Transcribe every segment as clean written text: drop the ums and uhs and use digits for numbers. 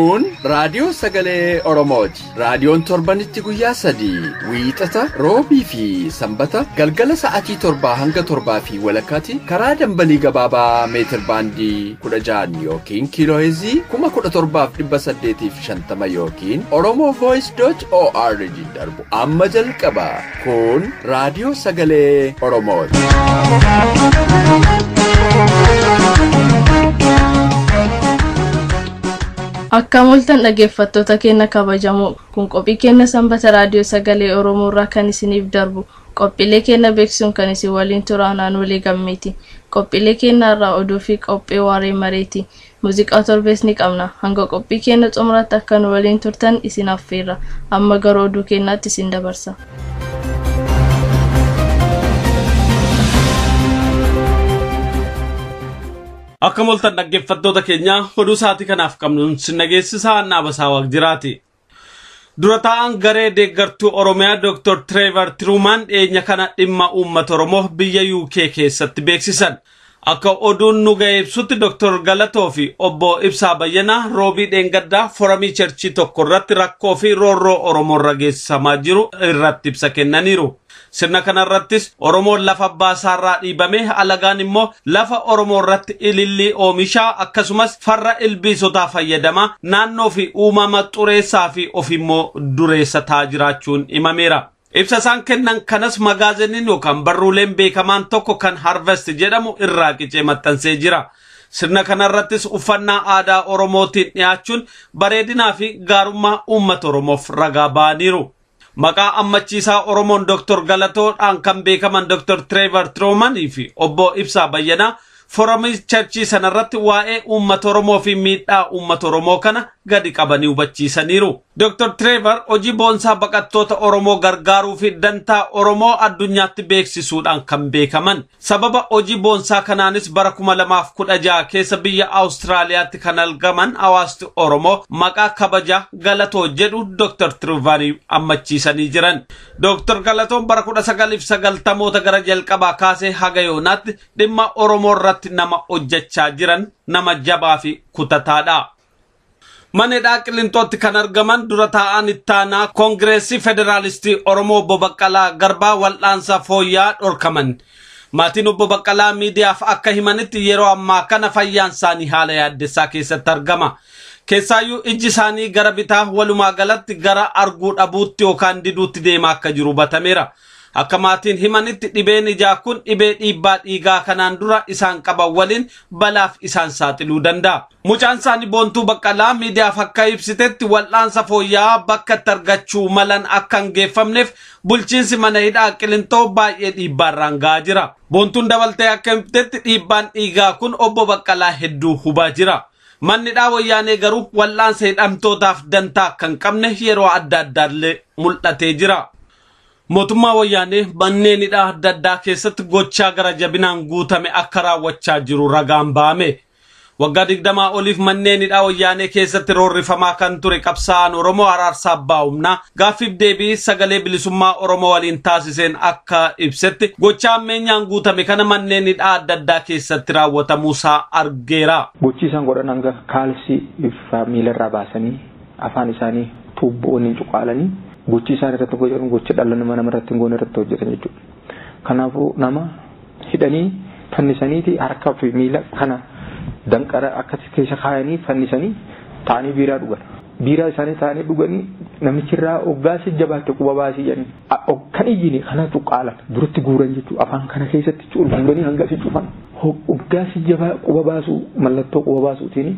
Kun raadiyoo sagalee Oromooti. Raadiyoon torbanitti guyyaa 3 wiixata, roobii fi sanbata galgala sa'aatii 7 hanga 7:30 karaa dambalii gabaabaa meetir baandii 16 yookiin kiiloo heerzii 17,850 yookiin oromovoice.org darbu amma jalqaba. Kun raadiyoo sagalee Oromooti. Akkam ooltan dhaggeeffattoota keenya kabajamoo, kun qophii keenya sanbata raadiyoo sagalee Oromoo irraa kan isiniif darbu. Qophiilee keenya beeksisuun kan isin waliin turan Aanulee Gammeeti. Qophiilee keenya irraa oduu fi qophii waaree mareeti. Muuziqaa torbees ni qabna. Hanga qophii keenya xumuraatti akka nu waliin turtan isin affeerra. Amma gara oduu keenyaatti isin dabarsa. Akka moltan dhaggeeffattoota keenya, oduu sa'aatii kanaaf qabnuun sin dhageessisaa Annaa Basaa Waaqjiraati. Dura taa'an garee deeggartuu Oromiyaa Dr. Trevor Truman dhiyeenya kana dhimma uummata Oromoo biyya UK keessatti beeksisan. Akka oduun nu ga'e ibsutti Dr. Galatoo fi obbo Ibsaa Bayyanaa roobii dheengaddaa foramii cherchii tokko irratti rakkoo fi roorroo Oromoo irra geessisamaa jiru irratti ibsa kennaniiru. Sirna kanarrattis Oromoon lafa abbaa isaarraa dhiibame, alagaan immoo lafa Oromoo irratti ilillii oomishaa akkasumas farra ilbiisotaa fayyadamaa naannoo fi uumama xureessaa fi ofimmoo dureessa ta'aa jiraachuun himameera. Ibsa isaan kennan kanas magaaziniin yookaan barruuleen beekamaan tokko kan Harvest jedhamu irraa qicee maxxansee jira. Sirna kanarrattis uffannaa aadaa Oromootiin dhiyaachuun bareedinaa fi gaarummaa uummata Oromoof ragaa ba'aniiru. Maqaa ammachiisaa Oromoon Dr. Galatoodhaan kan beekaman Dr. Trevor Truman fi obbo Ibsaa Bayyanaa foramii charchii sanarratti waa'ee uummata Oromoo fi miidhaa uummata Oromoo kana gadi qabanii hubachiisaniiru. Dr. Trevor hojii boonsaa baqattoota Oromoo gargaaruu fi dantaa Oromoo addunyaatti beeksisuudhaan kan beekaman. Sababa hojii boonsaa kanaanis bara 2016 keessa biyya Awustiraaliyaatti kan argaman hawaasni Oromoo maqaa kabaja Galatoo jedhu Dr. Trevor ammachiisanii jiran. Dr. Galatoon bara 1990moota gara jalqabaa kaasee haga yoonaatti dhimma Oromoo irratti nama hojjechaa jiran nama jabaa fi kutataadha. Mana hidhaa Qilintootti kan argaman dura taa'an ittaanaa Koongireesii Federaalistii Oromoo obbo Baqqalaa Garbaa wal'aansa fooyya'aa dhorkaman. Maatiin obbo Baqqalaa miidiyaaf akka himanitti yeroo ammaa kana fayyaan isaanii haala yaaddessaa keessatti argama. Keessaayyuu ijji isaanii gara bitaa walumaa galatti gara arguu dhabuutti yookaan diduutti deemaa akka jiru hubatameera. Akka maatiin himanitti dhibeen ijaa kun dhibee dhiibbaa dhiigaa kanaan dura isaan qaban waliin balaaf isaan saaxiluu danda'a. Mucaan isaanii Boontuu Baqqalaa miidiyaaf akka ibsitetti wal'aansa fooyya'aa bakka itti argachuu malan akka hin geeffamneef bulchiinsi mana hidhaa Qilintoo baay'ee dhiibbaarraan ga'aa jira. Boontuun dabaltee akka himtetti dhiibbaan dhiigaa kun obbo Baqqalaa hedduu hubaa jira. Manni hidhaa wayyaanee garuu wal'aansa hidhamtootaaf dantaa akka hin qabne yeroo adda addaallee mul'atee jira. Mootummaa wayyaanee manneen hidhaa adda addaa keessatti gochaa gara jabinaan guutame akka raawwachaa jiru ragaan ba'ame. Waggaa 20 oliif manneen hidhaa wayyaanee keessatti roorrifamaa kan ture qabsaa'aan Oromoo Araarsaa Abbaa Humnaa gaaffiif deebii sagalee bilisummaa Oromoo waliin taasiseen akka ibsetti gochaa ammeenyaan guutame kana manneen hidhaa adda addaa keessatti raawwatamuusaa argeera. Gochi isaan godhan hanga kaalsii miilarraa baasanii afaan isaanii tuubboon cuqaalanii gochi isaan irratti hojjetan gocha dhala namaa namarratti hin goone irratti hojjetan jechuudha. Kanaafuu nama hidhanii fannisaniiti harkaa fi miila kana danqara akkasi keessa kaayanii fannisanii taa'anii biiraa dhugan. Biiraa isaanii taa'anii dhuganii namichirraa hoggaasi jabaatte quba baasii jedhanii kan iyyine kana cuqqaalan duratti guuran jechuudha. Afaan kana keessatti cuulfanii hanga si cufan. Hoggaasi jabaa quba baasuu mallattoo quba baasuutiin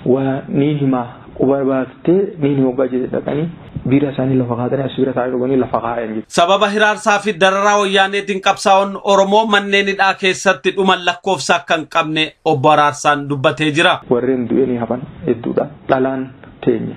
waa ni himaa quba baaftee ni hoggaa jedhe dhaqanii biira isaanii lafa kaatanii as bira taa'anii dhuganii lafa kaayan jechuudha. Sababa hiraarsaa fi dararaa wayyaaneetiin qabsaa'onni Oromoo manneen hidhaa keessatti dhuman lakkoofsa akka hin qabne obbo Araarsaan dubbatee jira. Warreen du'anii hafan hedduudha. Dhalaan teenya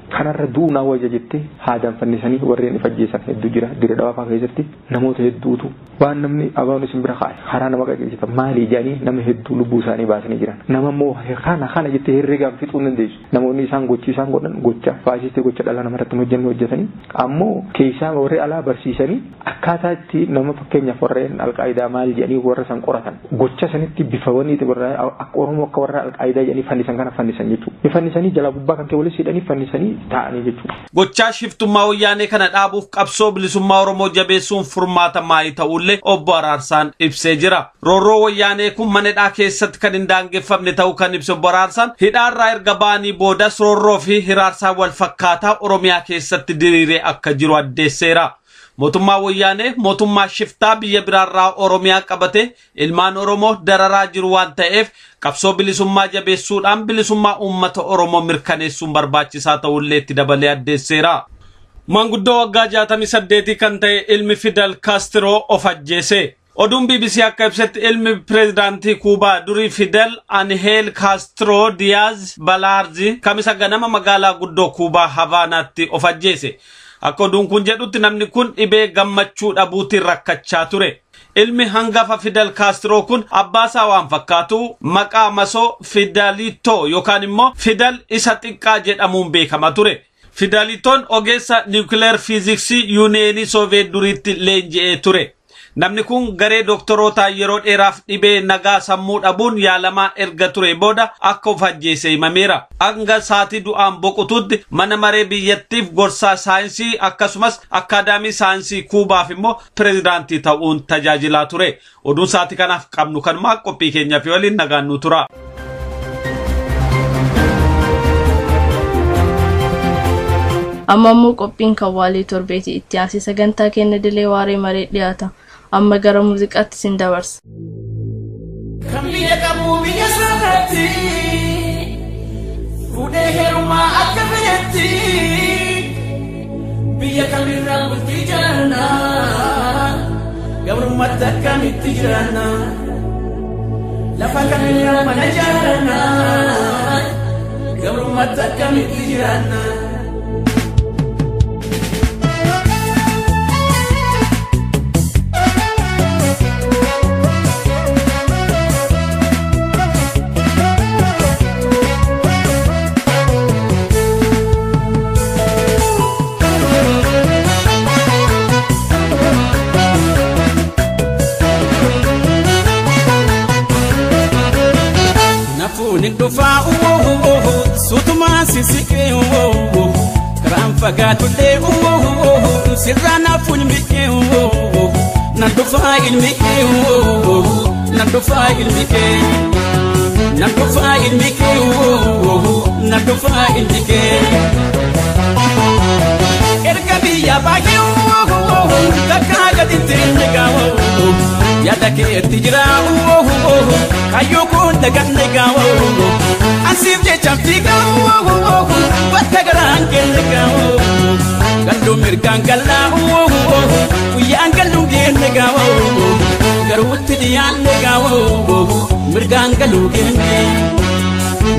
Kanarra duunaa wayya jettee haadaan fannisanii warreen if ajjeesan hedduu jira. Dirree Dhawaa keessatti namoota hedduutu waan namni abaan isin bira kaa'e karaa nama qajeelchita maali jedhanii nama hedduu lubbuu isaanii baasanii jiran. Nama immoo kana kana jettee herreegaan fixuu hin dandeessu. Namoonni isaan gochi isaan godhan gocha faasistii gocha dhala namarratti hin hojjenne hojjetanii ammoo keessaa warri alaa barsiisanii akkaataa itti nama fakkeenyaaf warreen alqaayidaa maal jedhanii warra san qoratan gocha sanitti bifawanii warra akka Oromoo akka warra alqaayidaa jedhanii fannisan kana fannisan jechuudha. Fannisanii jala gubbaa kan ta'e walitti hidhanii fannisanii taa'anii jechuudha. Gochaa shiftummaa wayyaanee kana dhaabuuf qabsoo bilisummaa Oromoo jabeessuun furmaata maayii ta'ullee obbo Araarsaan ibsee jira. Roorroo wayyaanee kun mana hidhaa keessatti kan hin daangeffamne ta'uu kan ibsu obbo Araarsaan hidhaarraa erga ba'anii boodas roorroo fi hiraarsaa wal fakkaataa Oromiyaa keessatti diriiree akka jiru addeesseera. Mootummaa wayyaanee mootummaa shiftaa biyya biraarraa Oromiyaa qabate ilmaan Oromoo dararaa jiru waan ta'eef qabsoo bilisummaa jabeessuudhaan bilisummaa uummata Oromoo mirkaneessuun barbaachisaa ta'ullee itti dabalee addeesseera. Maanguddoo waggaa 68 kan ta'e ilmi Fidel Castro of ajjeese. Oduun BBC akka ibsetti ilmi pireezidaantii Kuubaa durii Fidel Anheel Castro Diaz Balaarzi kamisa ganama magaalaa guddoo Kuubaa Havaanaatti of ajjeese. Akka oduun kun jedhutti namni kun dhibee gammachuu dhabuutiin rakkachaa ture. Ilmi hangafa Fidel Castro kun abbaasaa waan fakkaatu maqaa masoo Fidelito yookaan immoo Fidel isa xiqqaa jedhamuun beekama ture. Fidelitoon ogeessa niwukileer fiiziksii yuuneenii Sooviyeet duriitti leenji'ee ture. Namni kun garee dooktorootaa yeroo dheeraaf dhibee nagaa sammuu dhabuun yaalamaa erga ture booda akka of ajjeese himameera. Hanga saatii du'aan boqotutti mana maree biyyattiif gorsaa saayinsii akkasumas akkaadaamii saayinsii Kuubaaf immoo pireezidaantii ta'uun tajaajilaa ture. Oduun saatii kanaaf qabnu kanumaa qophii keenyaa fi waliin nagaan nu tura. Amma immoo qophiin kan waalee torbeeti itti aansee sagantaa keenya dilee waaree maree dhiyaata. Amma gara muuziqaatti sin dabarsa. Kan biyya qabu biyya isaarratti fuudhee heerumaa akka fedhetti biyya kamirraa bultii jaallannaa gabrummaatti akkamitti jiraannaa lafa kamirraa mana jaallannaa gabrummaatti akkamitti jiraannaa. Nafuun dhufaa suutumaa sisiqee karaan fagaatullee sirraa nafuun mi'ee nan dhufaa ilmi kee nan dhufaa ilmi kee nan dhufaa ilmi kee nan dhufaa ilmi kee. Erga biyya baay'ee takkaa gadi ta'e gaawoo yaada keetti jira kayyoo kun daganne gaawoo asiif jecha fiigaa bakka garaan kenne gaawoo galluu mirgaan gallaa guyyaan galluu geenne gaawoo garuutti dhiyaanne gaawoo mirgaan galuu geenne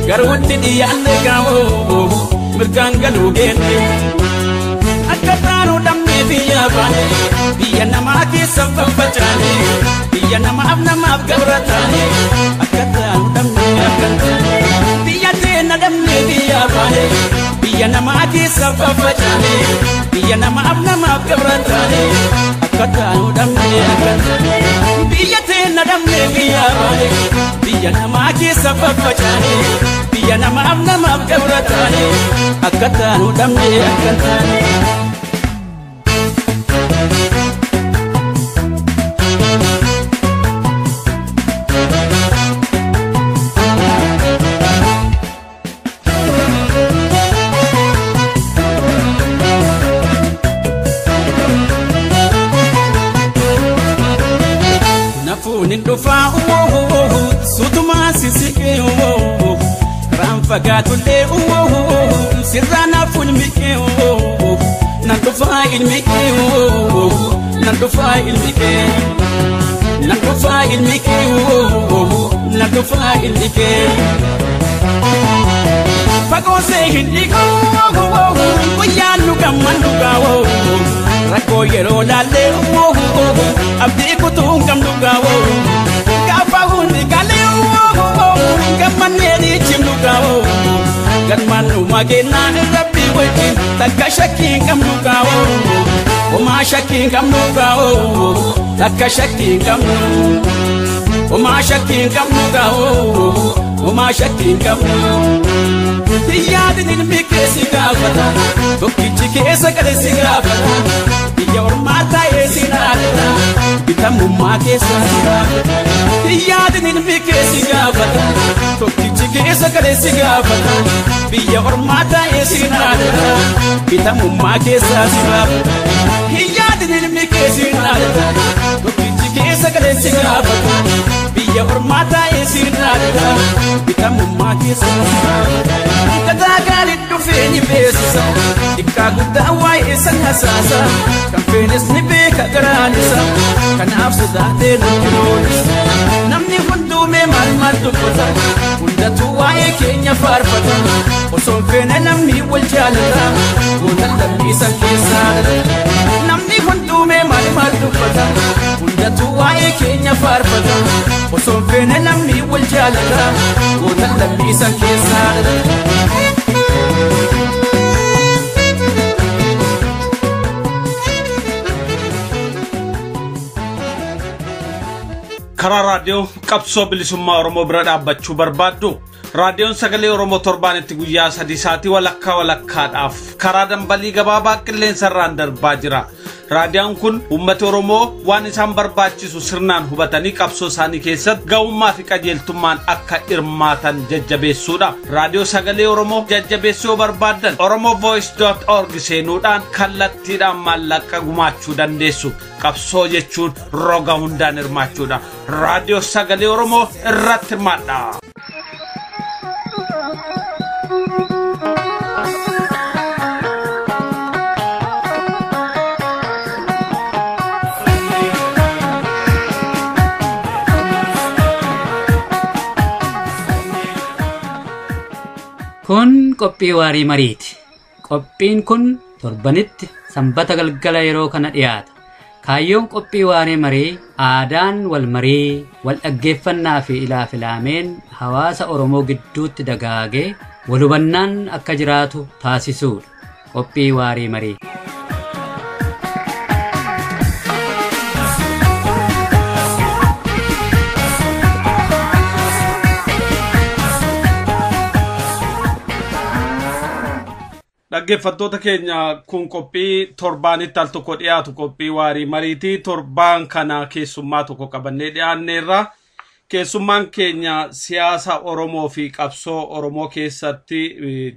garuutti dhiyaanne gaawoo mirgaan galuu geenne. Akka taanuu dhabnee biyya baane biyya namaa keessa faffacaane biyya namaaf namaaf gabra taane akka taanuu dhabnee akka taane biyya teena dhabnee biyya baane biyya namaa keessa faffacaane biyya namaaf namaaf gabra taane akka taanuu dhabnee akka taane biyya teena dhabnee biyya baane biyya namaa keessa faffacaane biyya namaaf namaaf gabra taane akka taanuu dhabnee akka taane. Nafuun dhufaa suutumaa sisiqee karaan fagaatullee sirraa nafuun mi'ee nan dhufaa ilmi kee nan dhufaa ilmi kee nan dhufaa ilmi kee nan dhufaa ilmi kee. Fagoo see hin dhiquu guyyaan nu gammannu gaawoo rakkoo yeroo laallee abdii kutuu hin qabnu gaawoo gaafa hundi galee gammannee ni cimnu gaawoo galmaan nu mageenaa rabbi wajjin takka shakkii hin qabnu gaawoo homaa shakkii hin qabnu gaawoo takka shakkii hin qabnu homaa shakkii hin qabnu gaawoo homaa shakkii hin qabnu. Yaadni ilmi keessi gaafata tokkichi keessa gale si gaafata biyya ormaa taa'ee si dhaadata bitamummaa keessa si gaafata. Yaadni ilmi keessi gaafata tokkichi keessa gale si gaafata biyya ormaa taa'ee si dhaadata bitamummaa keessa si gaafata. Yaadni ilmi keessi dhaadata tokkichi keessa gale si gaafata biyya ormaa taa'ee si dhaadata bitamummaa keessa si gaafata. Kataa gaarii dhufee ni beeksisa xiqqaa guddaa waa'ee san hasaasa kan feenes ni beeka garaan isa kanaaf sodaatee nutti roolisa namni hunduumee maal maal dubbata hundatu waa'ee keenya faarfata osoo hin feene namni wal jaalata goota lammii san keessaa namni hunduumee maal maal dubbata hundatu waa'ee keenya faarfata osoo hin feene namni wal jaalata goota lammii san keessaa. Karaa raadiyoo qabsoo bilisummaa Oromoo bira dhaabbachuu barbaaddu raadiyoon sagalee Oromoo torbaanitti guyyaa 3 sa'aatii walakkaa walakkaadhaaf karaa dambalii gabaabaa qilleensarraan darbaa jira. Raadiyoon kun uummata Oromoo waan isaan barbaachisu sirnaan hubatanii qabsoo isaanii keessatti ga'ummaa fi qajeeltummaan akka hirmaatan jajjabeessuudha. Raadiyoo sagalee Oromoo jajjabeessuu barbaaddan oromovoice.org seenuudhaan kallattiidhaan maallaqa gumaachuu dandeessu. Qabsoo jechuun roga hundaan hirmaachuudha. Raadiyoo sagalee Oromoo irratti hirmaadha. Kun qophii waarii mariiti. Qophiin kun torbanitti sanbata galgala yeroo kana dhiyaata. Kaayyoon qophii waarii marii aadaan wal marii, wal dhaggeeffannaa fi ilaafilaameen hawaasa Oromoo gidduutti dagaagee wal hubannaan akka jiraatu taasisuudha. Qophii waarii marii. Dhaggeeffattoota keenya kun qophii torbaanitti al tokko dhiyaatu qophii waarii mariitii torbaan kana keessummaa tokko qabannee dhiyaanneerra. Keessummaan keenya siyaasa Oromoo fi qabsoo Oromoo keessatti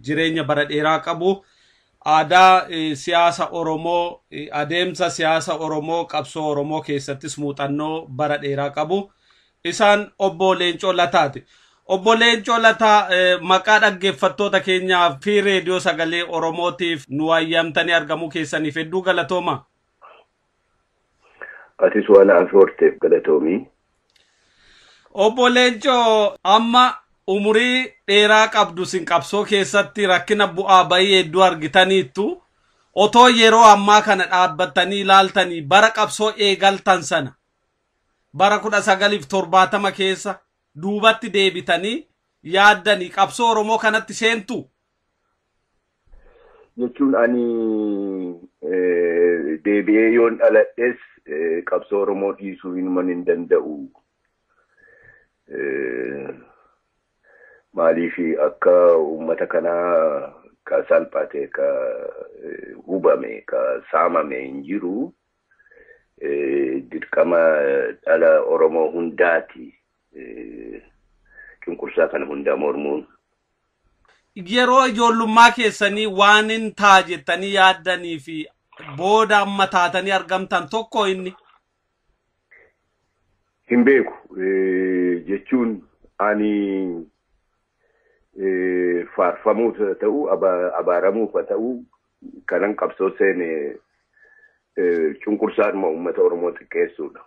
jireenya bara dheeraa qabu. Aadaa siyaasa Oromoo, adeemsa siyaasa Oromoo, qabsoo Oromoo keessattis muuxannoo bara dheeraa qabu. Isaan obbo Leencoo Lataati. Obbo Leencoo Lataa maqaa dhaggeeffattoota keenyaa fi reediyoo sagalee Oromootiif nu wayyamtanii argamuu keessaniif hedduu galatooma. Atis waan afeerteef galatoomii. Obbo Leencoo amma umurii dheeraa qabdu sin qabsoo keessatti rakkina bu'aa bayii hedduu argitaniittu otoo yeroo ammaa kana dhaabbattanii ilaaltanii bara qabsoo eegaltan sana bara 1970 keessa duubatti deebitanii yaaddanii qabsoo Oromoo kanatti seentu. Jechuun ani deebi'ee yoon dhaladhes qabsoo Oromoo dhiisuu hin danda'u. Maaliif akka uummata kanaa ka salphate ka hubame ka saamame hin jiru dirqama dhala Oromoo hundaati. Cunqursaa kana hundaa mormuun. Yeroo ijoollummaa keessanii waan hin taa jettanii yaaddanii fi booda amma taatanii argamtan tokko inni. Hin beeku jechuun ani faarfamuuf haa ta'u abaaramuuf haa ta'u kanan qabsoo seene cunqursaadhuma uummata Oromoo xiqqeessuudha.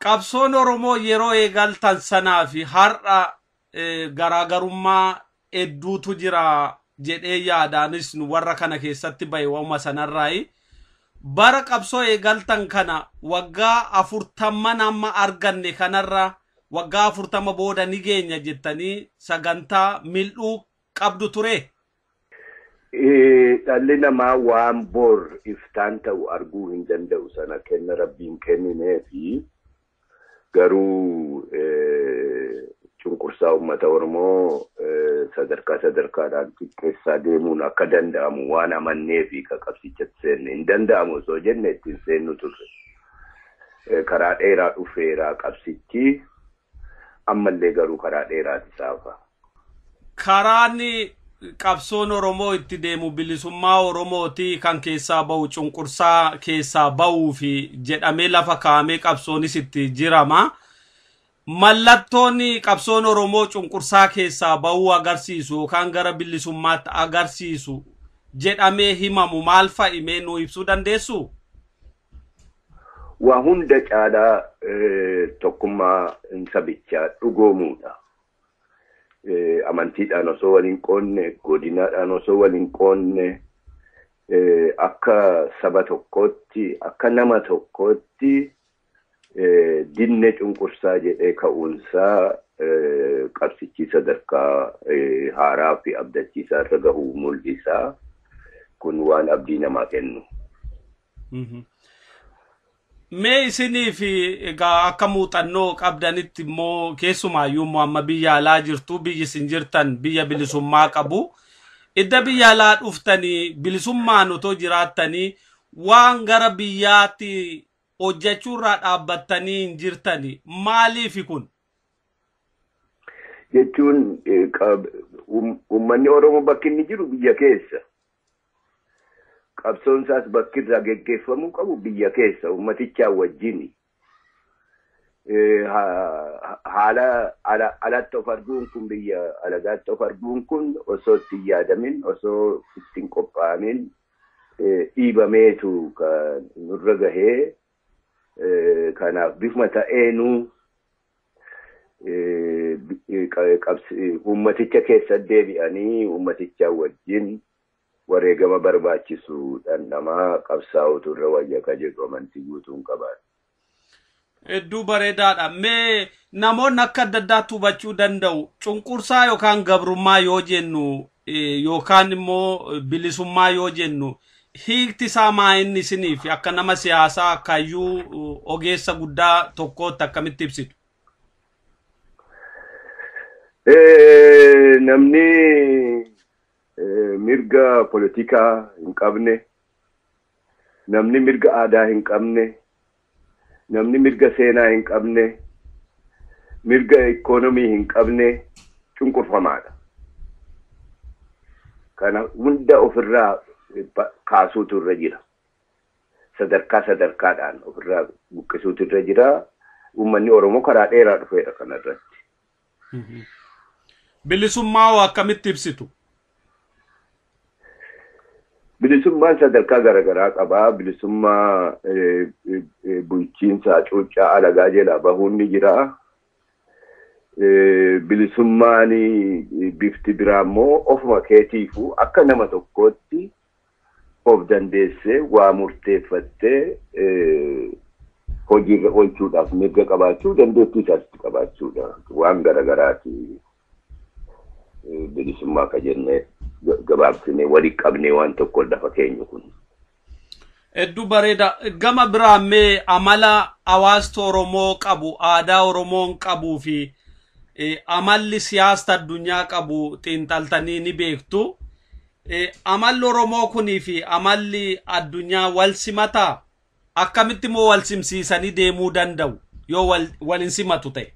Qabsoon Oromoo yeroo eegaltan sanaa fi har'a garaagarummaa Hedduutu jira jedhee yaadaanis nu warra kana keessatti bahe wauma sanarraayi. Bara qabsoo eegaltan kana waggaa 40 amma arganne kanarra waggaa 40 booda ni geenya jettanii sagantaa mil'uu qabdu ture. Dhalli namaa waan bor iftaan ta'u arguu hin danda'u, sana kenna rabbiin kenninee fi garuu cunqursaa uummata Oromoo sadarkaa sadarkaadhaan xiqqeessaa deemuun akka danda'amu waan amannee fi ka qabsichatti seenne. Hin danda'amu osoo jenne ittiin seennu turre. Karaa dheeraa dhufeera qabsichi, ammallee garuu karaa dheeraati saafa. Karaan qabsoon Oromoo itti deemu bilisummaa Oromooti kan keessaa bahu cunqursaa keessaa bahuu fi jedhamee lafa kaa'amee qabsoonis itti jirama. Mallattoon qabsoon Oromoo cunqursaa keessaa bahuu agarsiisu yookaan gara bilisummaatti agarsiisu jedhamee himamu maal fa'i, mee nu ibsuu dandeessu? Waa hunda caalaa tokkummaa sabichaa dhugoomuudha. Amantiidhaan osoo waliin qoonne, godinaadhaan osoo waliin qoonne, akka saba tokkootti, akka nama tokkootti dinne cunqursaa jedhee ka'uunsaa qabsichi sadarkaa haaraa fi abdachiisaa irra gahuu mul'isaa. Kun waan abdii namaa kennu. Mee isinii fi egaa akka muuxannoo qabdanitti immoo keessumaayyuu immoo amma biyya alaa jirtu, biyyi isin jirtan biyya bilisummaa qabu. Idda biyya alaa dhuftanii bilisummaan otoo jiraattanii waan gara biyyaatti hojjechuurraa dhaabbattanii hin jirtani. Maaliifi kun? Jechuun uummanni Oromoo bakki inni jiru biyya keessa. Qabsoon isaas bakki irraa geggeeffamuu qabu biyya keessa uummatichaa wajjin. Haala alatti of arguun kun, biyya alagaatti of arguun kun osoo itti hin yaadamin, osoo ittiin qophaa'amin dhiibameetu kan nurra gahee. Kanaaf bifuma ta'eenuu uummaticha keessa deebi'anii uummatichaa wajjin wareegama barbaachisu dhandhamaa qabsaa'utu irra wayya ka jedhu amantii guutuun qabaadha. Hedduu bareedaadha. Mee namoonni akka adda addaatti hubachuu danda'u. Cunqursaa yookaan gabrummaa yoo jennu yookaan immoo bilisummaa yoo jennu hiikti isaa maa inni isiniif akka nama siyaasaa akkayyuu ogeessa guddaa tokkootti akkamitti ibsitu? Namni mirga politikaa hin qabne, namni mirga aadaa hin qabne, namni mirga seenaa hin qabne, mirga ikoonomii hin qabne cunqurfamaadha. Kana hunda ofirraa kaasuutu irra jira. Sadarkaa sadarkaadhaan ofirraa buqqisuutu irra jira. Uummanni Oromoo karaa dheeraa dhufeera kanarratti. Bilisummaa hoo akkamitti ibsitu? Bilisummaan sadarkaa garaagaraa qabaa. Bilisummaa bulchiinsa cuuccaa alagaa jalaa bahuun ni jira. Bilisummaan bifti biraa immoo ofuma keetiifuu akka nama tokkootti of dandeessee waa murteeffattee hojiirra oolchuudhaaf mirga qabaachuu, dandeettii isaatti qabaachuudha. Waan garaagaraati bilisummaa ka jennee gabaabsinee walii qabnee waan tokko lafa keenyu kun. Hedduu bareeda. Gama biraa mee amala hawaasni Oromoo qabu, aadaa Oromoon qabuu fi amalli siyaasa addunyaa qabu xiinxaltanii ni beektu. Amalli Oromoo kunii fi amalli addunyaa wal simataa? Akkamitti immoo wal simsiisanii deemuu danda'u yoo wal hin simatu ta'e?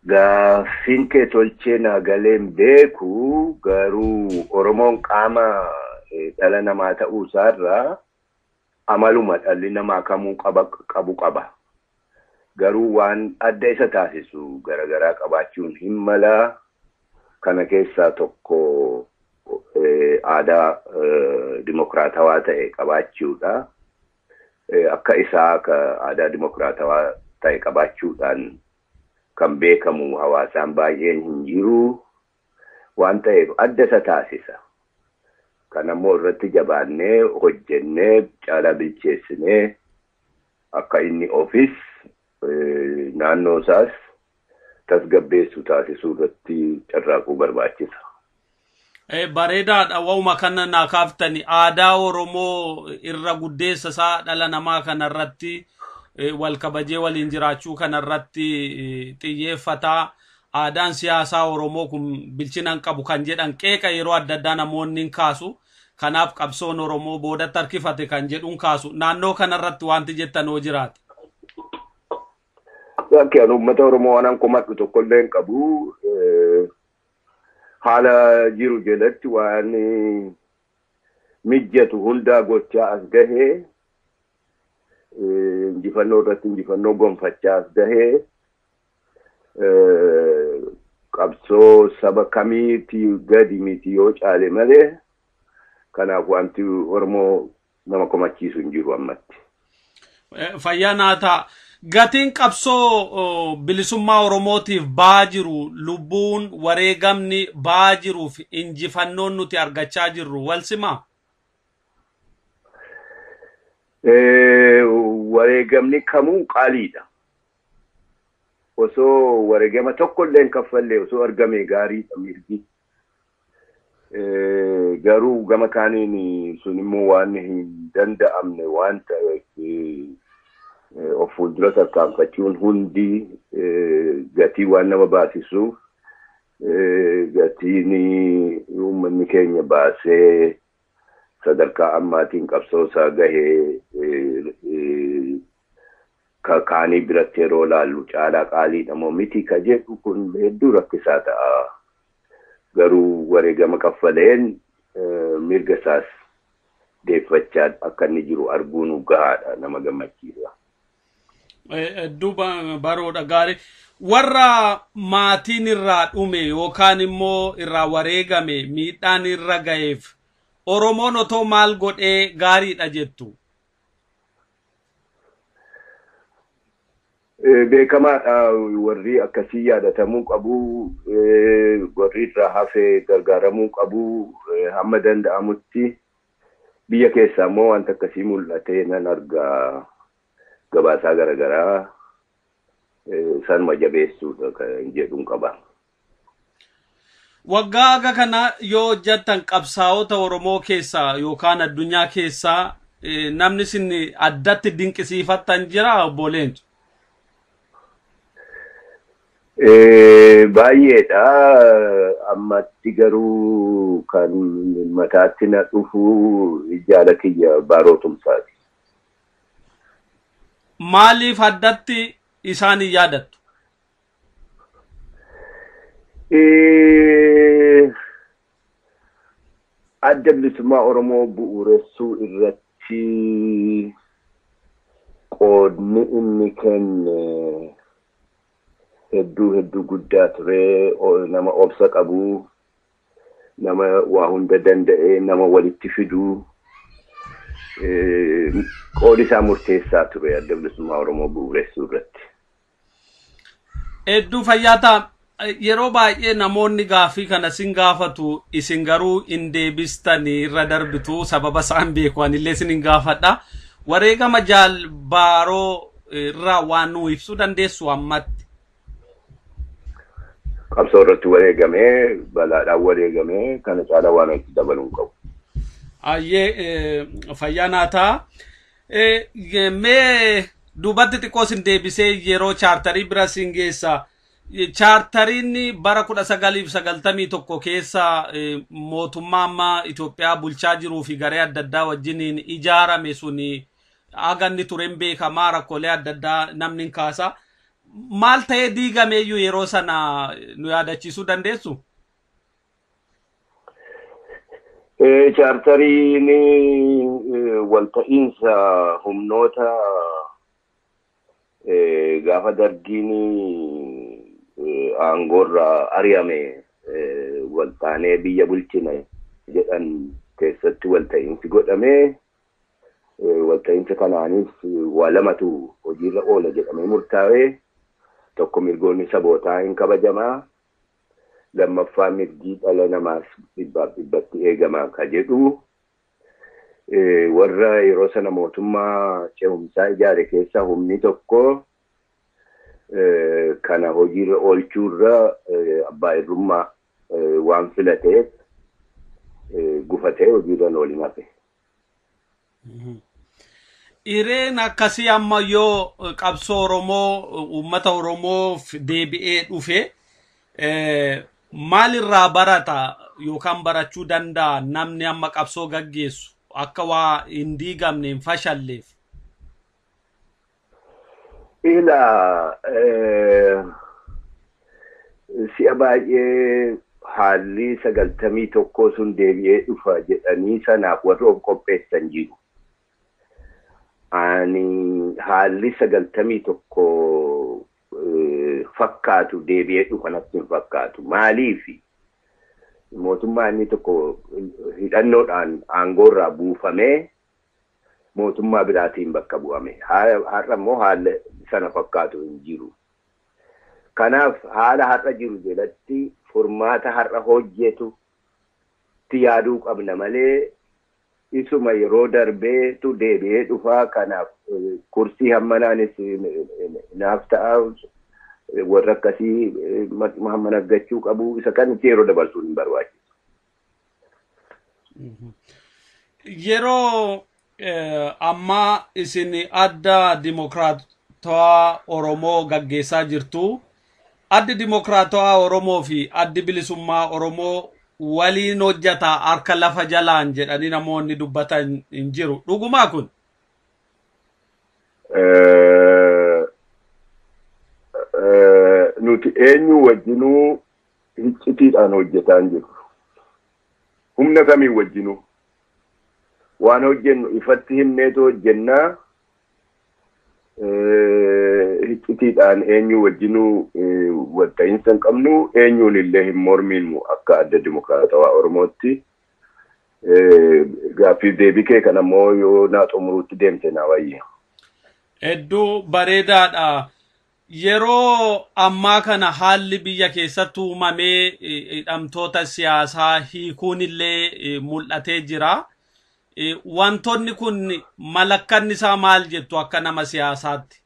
Gaaffiin kee tolchee naa galeen beeku, garuu Oromoon qaama dhala namaa ta'uu isaarraa amaluma dhalli namaa kamuu qabu qaba. Garuu waan adda isa taasisu garaagaraa qabaachuun hin malaa. Kana keessaa tokko aadaa dimokiraatawaa ta'e qabaachuudha. Akka isaa aadaa dimokiraatawaa ta'e qabaachuudhaan Kan beekamu hawaasaan baay'een hin jiru waan ta'eef adda isa taasisa. Kan ammoo irratti jabaannee hojjennee caalaa bilcheessinee akka inni ofis naannoo isaas tasgabbeessu taasisuu irratti carraaquu barbaachisa. Bareedaadha. Waanuma kana naa kaaftani aadaa Oromoo irra guddeessa isaa dhala namaa kanarratti wal kabajee waliin jiraachuu kanarratti xiyyeeffataa. Aadaan siyaasaa Oromoo kun bilchina hin qabu kan jedhan qeeqa yeroo adda addaa namoonni hin kaasu. Kanaaf qabsoon Oromoo boodatti harkifate kan jedhuun kaasu. Naannoo kanarratti wanti jettan hoo jiraate? Bakki ani uummata Oromoo waan komadhu tokkollee hin qabu. Haala jiru jalatti waan mijjatu hundaa gochaa as gahee injifannoo irratti injifannoo gonfachaa as gahee qabsoo saba kamiitii gadi miti yoo caale malee kanaaf wanti Oromoo nama komachiisu hin jiru ammatti. Fayyaa naa ta'a. Gatiin qabsoo bilisummaa Oromootiif ba'aa jiru lubbuun wareegamni ba'aa jiruuf injifannoon nuti argachaa jirru wal simaa? Wareegamni kamuu qaaliidha. Osoo wareegama tokkollee hin kaffallee osoo argame gaariidha mirgi. Garuu gama kaaniin sun immoo waan hin danda'amne waan ta'eef of fuuldura tarkaanfachuun hundi gatii waan nama baasisuuf gatiin uummanni keenya baasee sadarkaa ammaatiin qabsoo isaa gahee kaanii biratti yeroo laallu caalaa qaaliidha moo miti ka jedhu kun hedduu rakkisaa ta'a. Garuu wareegama kaffaleen mirga isaas deeffachaa akka inni jiru arguun gahaadha nama gammachiisa. Hedduu baroodha gaarii. Warra maatiin irraa dhume yookaan immoo irraa wareegame miidhaan irra ga'eef Oromoon otoo maal godhee gaariidha jettu? Beekamaadha warri akkasii yaadatamuu qabu, warri irraa hafee gargaaramuu qabu hamma danda'amutti biyya keessaa immoo wanta akkasii mul'atee nan argaa gabaasaa garaagaraa sanuma jabeessuudha kan jedhuun qaba. Waggaa aga kana yoo hojjettan qabsaa'ota Oromoo keessaa yookaan addunyaa keessaa namni isin addatti dinqisiifattan jira obbo Leenco? Baay'eedha. Ammatti garuu kan mataatti na dhufu jaala kiyya Baaroo Tumsaati. Maaliif addatti isaan hin yaadattu? Adda bilisummaa Oromoo bu'uuressuu irratti qoodni inni kenne hedduu hedduu guddaa ture. Nama obsa qabu, nama waa hunda danda'e, nama walitti fiduu qoodi isaa murteessaa ture adda bilisummaa Oromoo bu'uuressuu irratti. Hedduu fayyaa ta'a. Yeroo baay'ee namoonni gaaffii kana sin gaafatu isin garuu hin deebistanii irra darbitu sababa isaan beeku anillee isin hin gaafadha. Wareegama jaal Baaroo irraa waan nu ibsuu dandeessu ammatti? Qabsoo irratti wareegamee balaadhaan wareegamee kana caalaa waan itti dabaluu hin qabu. Ayyee fayyaa naa ta'a. Mee duubatti xiqqoo isin deebisee yeroo chaartarii bira isin geessa. Chaartariin bara 1991 keessa mootummaa amma Itoophiyaa bulchaa jiruu fi garee adda addaa wajjiniin ijaarame suni haga inni tureen beekamaa rakkoolee adda addaa namni hin kaasa. Maal ta'ee diigameeyyuu yeroo sana nu yaadachiisuu dandeessu? Chaartariin walta'iinsa humnoota gaafa dargiin aangoorraa ari'ame waltaanee biyya bulchina jedhan keessatti walta'iinsi godhamee walta'iinsa kanaanis waa lamatu hojiirra oola jedhamee murtaa'ee Tokko mirgoonni sabootaa hin kabajamaa, lammaffaa mirgi dhala namaas dhibbaaf dhibbatti eegamaa ka jedhu warra yeroo sana mootummaa ce'umsaa ijaare keessaa humni tokko kana hojiirra oolchuurra abbaa irrummaa waan filateef gufatee hojiirra oolin hafe. Hireen akkasii amma yoo qabsoo Oromoo uummata Oromoof deebi'ee dhufe maalirraa barata yookaan barachuu danda'a namni amma qabsoo gaggeessu akka waa hin diigamne hin fashalleef? Ilaa si'a baay'ee haalli 91 sun deebi'ee dhufa jedhanii sanaaf warri of qopheessan jiru. Ani haalli 91 fakkaatu deebi'ee dhufa natti hin fakkaatu. Maaliif mootummaa inni tokko hidhannoodhaan aangoorraa buufamee mootummaa biraatiin bakka bu'ame. Har'a immoo haala sana fakkaatu hin jiru. Kanaaf haala har'a jiru jalatti furmaata har'a hojjetu itti yaaduu qabna malee isuma yeroo darbeetu deebi'ee dhufaa. Kanaaf kursii hammanaanis naaf ta'a warra akkasii hamman argachuu qabu isa kan itti yeroo dabarsuun hin barbaachisu. Yeroo ammaa isin adda Dimokiraatawaa Oromoo gaggeessaa jirtu. Addi Dimokiraatawaa Oromoo fi addi Bilisummaa Oromoo waliin hojjeta harka lafa jalaan jedhanii namoonni dubbatan hin jiru. Dhugumaa kun? Nuti eenyu wajjinuu hiccitiidhaan hojjetaa hin jirru. Humna kamiin wajjinuu? Waan hojjennu ifatti himneetu hojjennaa. Hiccitiidhaan eenyu wajjinuu walta'iinsa hin qabnu, eenyuun illee hin morminu akka adda Dimokiraatawaa Oromootti. Gaaffii deebii kee kan ammoo yoo naa xumuruutti deemte naa wayya. Hedduu bareedaadha. Yeroo ammaa kana haalli biyya keessatti uumamee hidhamtoota siyaasaa hiikuun illee mul'atee jira. Wantoonni kun malakkanni isaa maal jettu akka nama siyaasaatti?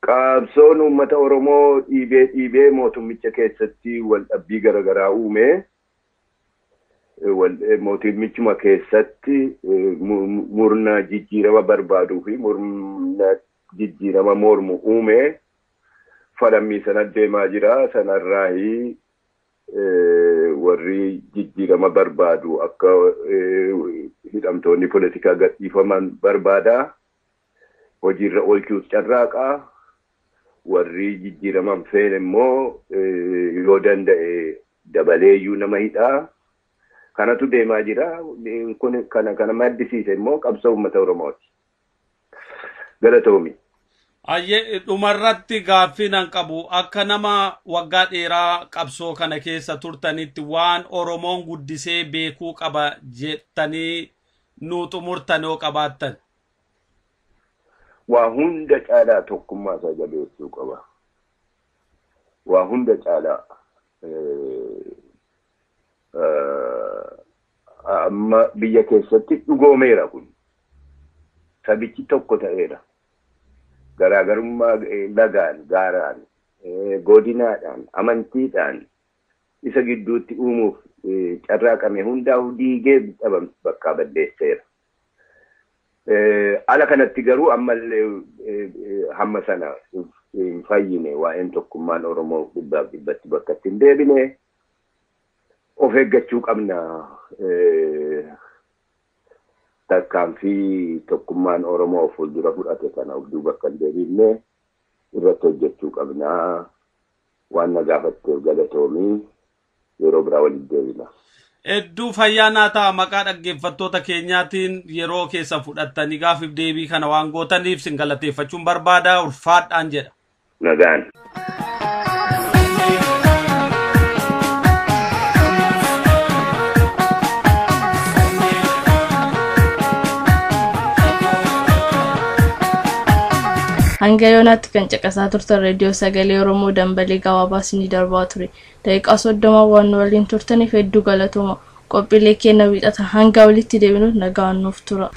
Qabsoon uummata Oromoo dhiibee dhiibee mootummicha keessatti wal dhabbii garaagaraa uume. Mootummichuma keessatti murna jijjiirama barbaaduu fi murna jijjiirama mormu uume. Falammii sana deemaa jira. Sanarraayi warri jijjiirama barbaadu akka hidhamtoonni poolitikaa gadhiifaman barbaada. Hojiirra oolchuuf carraaqa. Warri jijjiirama hin feene immoo yoo danda'e dabaleeyyuu nama hidhaa. Kanatu deemaa jira. Kun kana maddisiise immoo qabsoo uummata Oromooti. Galatoomi. Ayyee dhumarratti gaaffii nan qabu akka nama waggaa dheeraa qabsoo kana keessa turtanitti waan Oromoon guddisee beekuu qaba jettanii nuu xumurtan yoo qabaattan. Waa hunda caalaa tokkummaa isaa jabeessuu qaba. Waa hunda caalaa amma biyya keessatti dhugoomeera kun. Sabichi tokko ta'eera. Garaagarummaa lagaan, gaaraan, godinaadhaan, amantiidhaan isa gidduutti uumuuf carraaqame hundaa'u diigee bakka balleesseera. Ala kanatti garuu ammallee hamma sana hin fayyine waa'een tokkummaan Oromoo dhibbaaf dhibbatti bakka itti hin deebine of eeggachuu qabna. Tarkaanfii tokkummaan Oromoo fuuldura fudhate kana of duuba akka hin deebifne irratti hojjechuu qabna. Waan na gaafatteef galatoomii yeroo biraa walitti deebina. Hedduu fayyaa naa ta'a maqaa dhaggeeffattoota keenyaatiin yeroo keessa fudhattanii gaafiif deebii kana waan gootaniif sin galateeffachuun barbaada. Ulfaadhaan jedha. Nagaan. Hanga yoonaatti kan caqasaa turtan reediyoo sagalee Oromoo dambalii gabaabaa isinii darbaa ture. Daqiiqaa 30 waan nu waliin turtaniif hedduu galatooma. Qophiilee keenya wiixata hanga walitti deebinuuf nagaan nuuf tura.